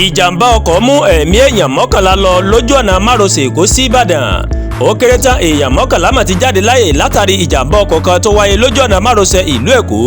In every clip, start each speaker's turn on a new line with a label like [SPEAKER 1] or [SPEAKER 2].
[SPEAKER 1] Ìjàmbá ọkọ̀ mú ẹ̀mí èèyàn 11 lọ lójú ọ̀nà márosẹ̀ Èkó sí Ìbàdàn. Ó kéré tán, èèyàn 11 mà ti jáde láyè látàrí ìjàmbá ọkọ̀ kan tó wáyé lójú ọ̀nà márosẹ̀ ìlú Èkó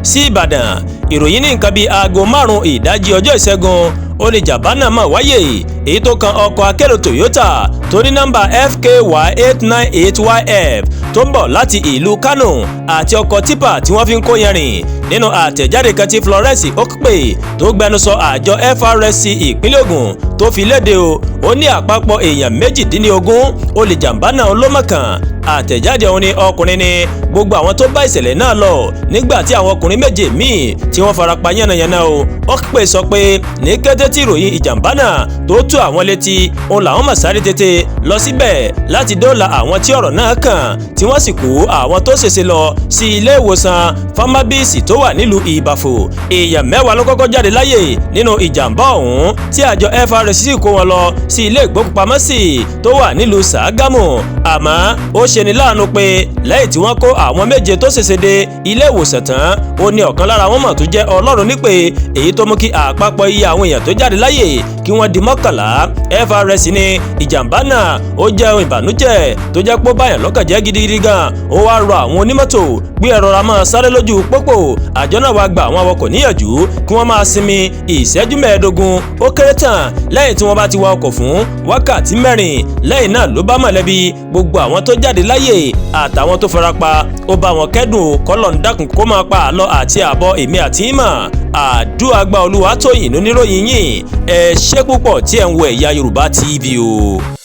[SPEAKER 1] sí Ìbàdàn. Ìròyìn ní nǹkan bíi aago 5 ìdájí ọjọ́ Ìṣẹ́gun ó ní ìjàmbá náà mà wáyé, èyí tó kan ọkọ̀ akérò Toyota tó ní nọ́mbà FKY 898 YF tó ń bọ̀ láti ìlú Kano àti ọkọ̀ tipa tí wọ́n fi ń kó yanrìn. Nínú àtẹ̀jáde kan tí Florence Okpe tó gbẹnusọ àjọ FRSC ìpínlẹ̀ Ògùn tó fi léde o, ó ní àpapọ̀ èèyàn 18 olùjàmbá náà ló mọ̀kàn. Àtẹ̀jáde ọ̀hún ni ọkùnrin ni gbogbo àwọn tó bá ìṣẹ̀lẹ̀ náà lọ, nígbà tí àwọn ọkùnrin 7 míì tí wọ́n farapa yánnayànna o. Okpe sọ pé ní kété tí ìròyìn ìjàmbá náà tó tó àwọn létí, òun làwọn mà sáré tètè lọ síbẹ̀ láti dóòlà àwọn tí ọ̀rọ̀ náà kàn, tí wọ́n sì kó àwọn tó ṣèṣe lọ sí ilé ìwòsàn Famabisi tó wà nílùú Ìbàfò. Èèyàn 10 ló kọ́kọ́ jáde láyè nínú ìjàmbá ọ̀hún, tí àjọ FRSC kó wọn lọ sí ilé ìgbókùpamọ́sí tó wà nílùú Ṣàgámù. Àmọ́ ó ṣeni láàánú pé lẹ́yìn tí wọ́n kó àwọn 7 tó ṣèṣe dé ilé ìwòsàn tán, ó ní ọ̀kan lára wọn mọ̀ tó jẹ́ Ọlọ́run nípè, èyí tó mú kí àpapọ̀ iye àwọn èèyàn tó jáde láyè kí wọ́n di 11. FRSC ní ìjàmbá náà ó jẹ́ ohun ìbànújẹ́ tó jẹ́ pé ó báyàn lọ́kàn jẹ́ gidigidi gan. Ó wá rọ àwọn onímọ́tò pé ẹ rọra máa sáré lójú pópó. Àjọ náà wá gba àwọn awakọ̀ níyànjú kí wọ́n máa sinmi ìṣẹ́jú 15 ó kéré tán lẹ́yìn tí wọ́n bá ti wa ọkọ̀ fún wákàtí 4. Lẹ́yìn náà ló bá mọ̀lẹ́bí gbogbo àwọn tó jáde láyè àtàwọn tó farapa, ó bá wọn kẹ́dùn. Kọ́lọ̀ ń dákun kó máa pa àlọ́ àti àbọ̀ èmi àti ìmọ̀ àdúrà gba. Olúwatóyìn níròyìn yìí. Ẹ ṣé púpọ̀ tí ẹ̀ ń wo Ẹ̀yà Yorùbá TV o.